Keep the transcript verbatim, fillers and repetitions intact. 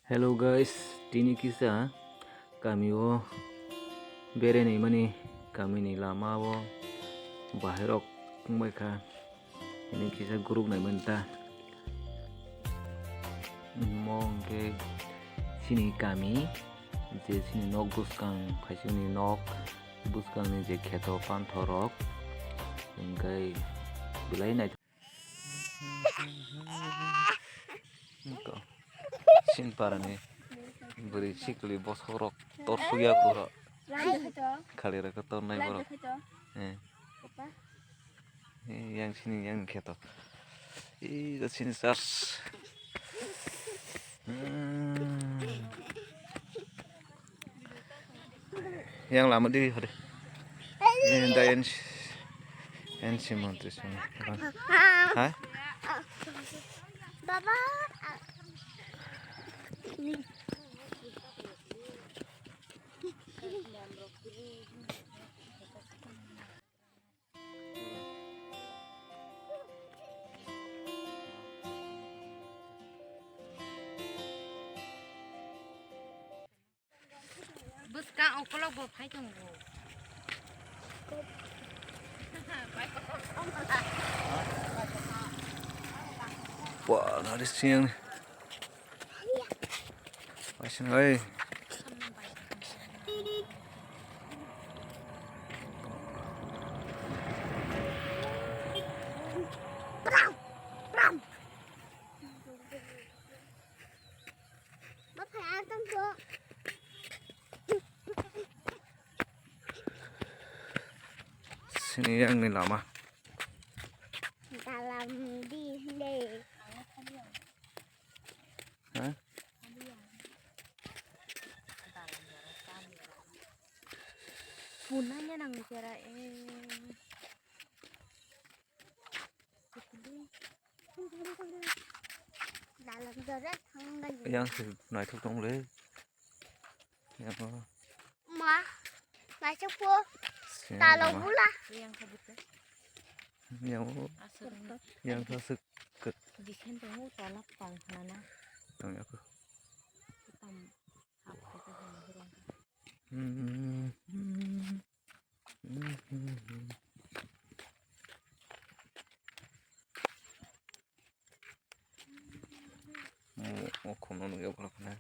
Hello guys, tini kisa kami o berai naimani, kami ni lama o bahai rok wngbai kha, tini kisa group naimani ta. Mo hwnkhe chini kami, je chini nok bwskang, khaisini nok bwskangni je kheto panthorok, hwnkhe belai naithok. Eko. Sinparani bwrwi sikli bosokrok tor sugya kuro. Khali rok tor nai borok. Eh. Eh, yang sini yang kheto. Ih, sini sars. Hmm. Yang lama di hore. Ini da yang si, yang si mantri sini. Ha? Baba. Bwskang ukolog bo phai tongo. Wah, nari siang ni. Paising oi. Sini yang ni lama. Dalam di sini. Ha? Punanya nang bicara eh. Dalam jora thanggal. Yang si naithok tong le. Yang ko. Ma, naithok po. Talo bula. Yang ko bute. Yang ko. Asal. Yang ko sek. Bikin tong tala pang nana. Tong ya ko. Tam hap ko. Hmm. Mo, mo khumno nugya borok na.